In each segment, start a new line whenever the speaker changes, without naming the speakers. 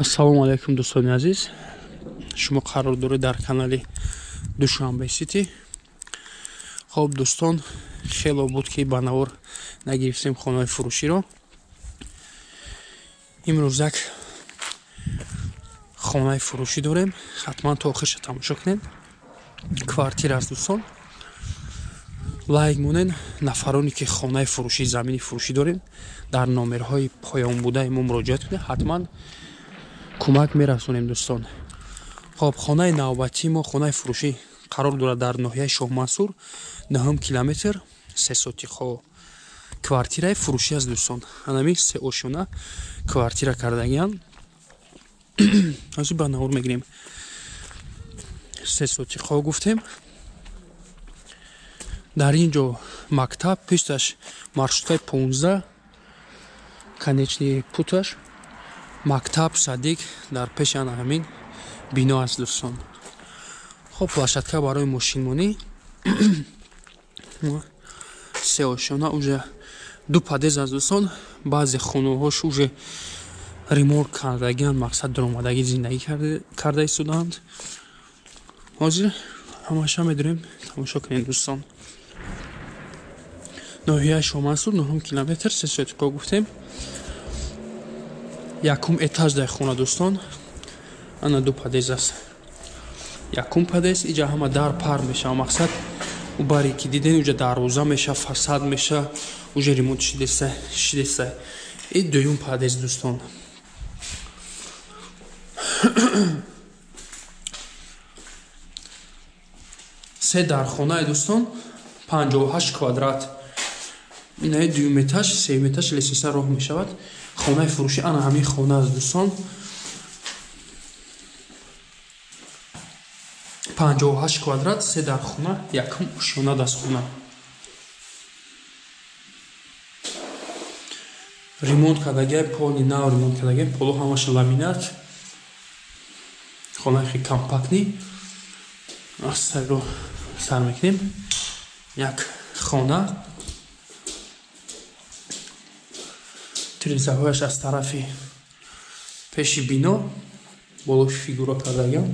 Ассалому алайкум, дӯстони азиз. Шумо қарор доред дар канали Душанбе Сити. Хоб, дӯстон, хело буд, ки ба навор нагирифтем хонаи фурӯширо. Имрӯз як хонаи фурӯшӣ дорем. Ҳатман то охирша тамошо кунед. Квартира аст, дӯстон. Лайк монед. Нафароне ки хонаи фурӯшӣ, замини фурӯшӣ дорем, дар номерҳои поёнбудаи мо муроҷиат кунед, ҳатман кӯмак мерасонем, дӯстон. Хоб, хонаи навбатии мо, хонаи фурӯшӣ қарор дорад дар ноҳияи Шоҳмансур, 9 километр, 3 сотиқо. Квартираи фурӯшӣ аст, дӯстон. Анами се ошёна квартира кардагианд. Ҳозир ба навор мегирем. 3 сотиқо гуфтем. Дар ин ҷо мактаб, пишташ маршруткаи 15, конечный путаш мактаб, садик дар пеши ана ҳамин бино аст, дӯстон. Хоб, площадка барои мошинмонӣ. Се ошёна, уже ду подъезд аст, дӯстон. Баъзе хонаҳош уже ремонт кардагианд, мақсад даромадагӣ зиндагӣ карда истодаанд. Ҳозир ҳамаша медорем, тамошо кунед, дӯстон. Ноҳияи Шоҳмансур, 9 километр, 3 сотиқо гуфтем. Якум этаж дар хона, дӯстон. Ана ду подъезд аст. Якум подъезд иҷа ҳама дар пар мешава, мақсад у баре ки диден, уҷа дарвоза меша, фасад меша, уже ремонт шидеста. И дуюм подъезд, дӯстон. Се дархонаи, дӯстон, 58 квадрат. Инаи дуюм этаж, сеюм этаж лестница роҳ мешавад. Хонаи фурӯшӣ ана ҳамин хона аст, дӯстон. 58 квадрат, се дархона, якум ошёна дастхона. Ремонт кардагиай, полни нав ремонт кардагиай, поло ҳамаша ламинат. Хонаи хеле компактный. Аз сарро сар мекунем. Як хона. Тирезаҳояш аз тарафи пеши бино болош фигура кардагиам.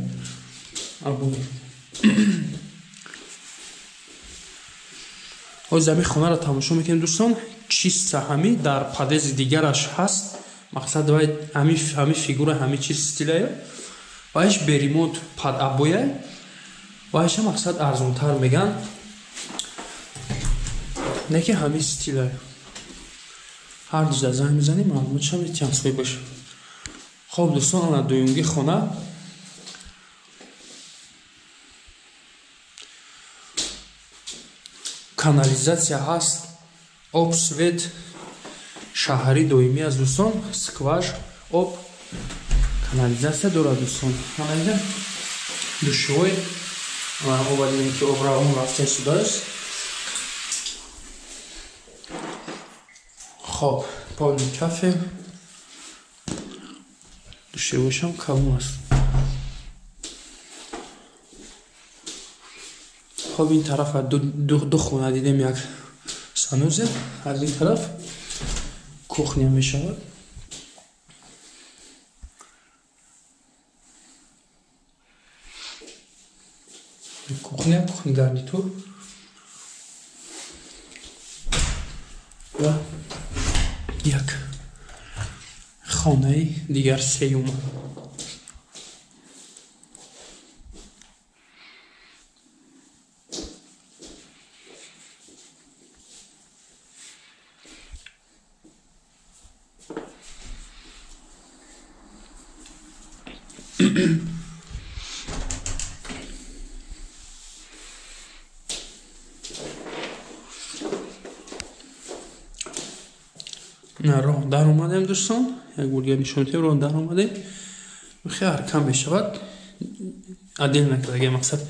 Ҳозир ҳамин хонаро тамошо мекунем, дӯстон. Чиста ҳами дар подъезди дигараш ҳаст. Мақсад вай ҳами фигура, ҳами чиз стилая. Вайш беремонт под обоя. Вайша мақсад арзонтар меган. Не ки ҳами стилая. Ҳар дузда занг мезанем, маълумотша метиҳам соҳибаш. Хоб, дӯстон, ана дуюмги хона. Канализатсия ҳаст, об, свет, шаҳрӣ доимӣ аст, дӯстон. Скваж, об, канализатсия дорад, дӯстон. Ана душевой, обадине ки об равон рафта истодааст. Хоб, полни кафе, душевойшам калон аст. Хоб, ин тараф ду хона дидем, як санузел, аз ин тараф кухня мешавад. Кухня, кухни гарнитур ва як хонаи дигар сеюм. Роҳ дар омадем, дӯстон. Як бурга нишон медиҳем, роҳ дар омадем. Хеле ҳаркам мешавад. Отдельно кардагиам, мақсад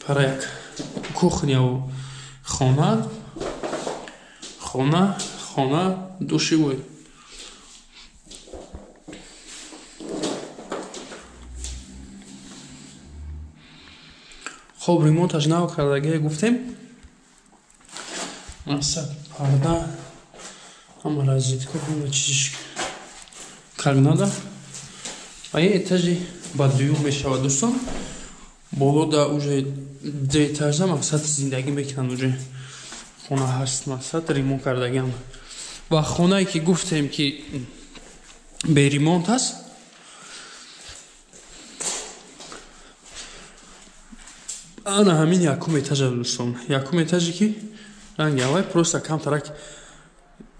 пара як кухняву хона, хона, хона, душевой. Хоб, ремонташ нав кардагия гуфтем. Мақсад парда, ҳама розетка, ҳама чизиш как надо. Ва ин этажи ба дуюм мешавад, дӯстон. Боло да уже ду этажа, мақсад, зиндагӣ мекунанд, уже хона ҳаст, мақсад, ремонт кардагиам. Ва хонае ки гуфтем, ки беремонт аст, ана ҳамин якум этажа, дӯстон. Якум этаже, ки ранги аввай, просто камтарак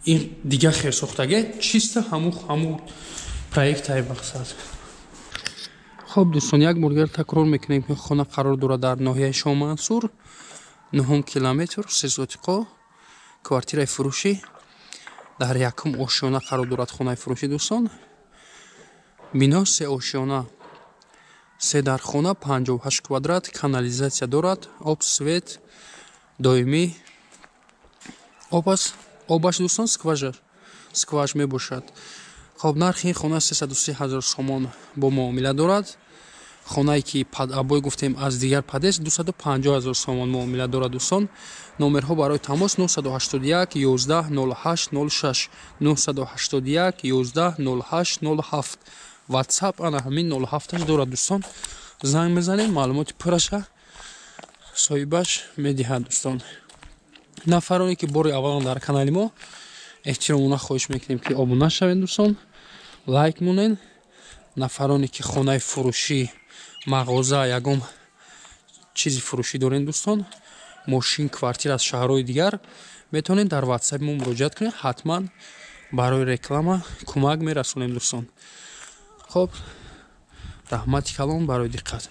ин дигар херсохтагия, чисто ҳаму проектаи, мақсад. Хоб, дӯстон, як бор дигар такрор мекунем, ки хона қарор дорад дар ноҳияи Шоҳмансур, нуҳум километр, Сесотиқо. Квартираи фурӯшӣ дар якум ошёна қарор дорад хонаи фурӯшӣ, дӯстон. Бино се ошёна, се дархона, 58 квадрат, канализатсия дорад, об, свет доимӣ, об аст, обаш, дӯстон, скваж мебошад. Хоб, нархи ин хона 330 ҳазор сомон, бо муомила дорад. Хонае ки под обои гуфтем, аз дигар подъезд, 250 ҳазор сомон, муомила дорад, дӯстон. Номерҳо барои тамос: 981 11 08 06, 981 11 08 07. Ватсап ана ҳамин 07 дорад, дӯстон. Занг мезанем, маълумоти пурраша соҳибаш медиҳад, дӯстон. Нафароне ки бори аввалан дар канали мо, эҳтиромона хоҳиш мекунем, ки обуна шавед, дӯстон, лайк монед. Нафароне ки хонаи фурӯшӣ, мағоза, ягон чизи фурӯшӣ доред, дӯстон, мошин, квартира аз шаҳрҳои дигар, метавонед дар ватсапи мо муроҷиат кунед, ҳатман барои реклама кӯмак мерасонем, дӯстон. Хоб, раҳмати калон барои диққат.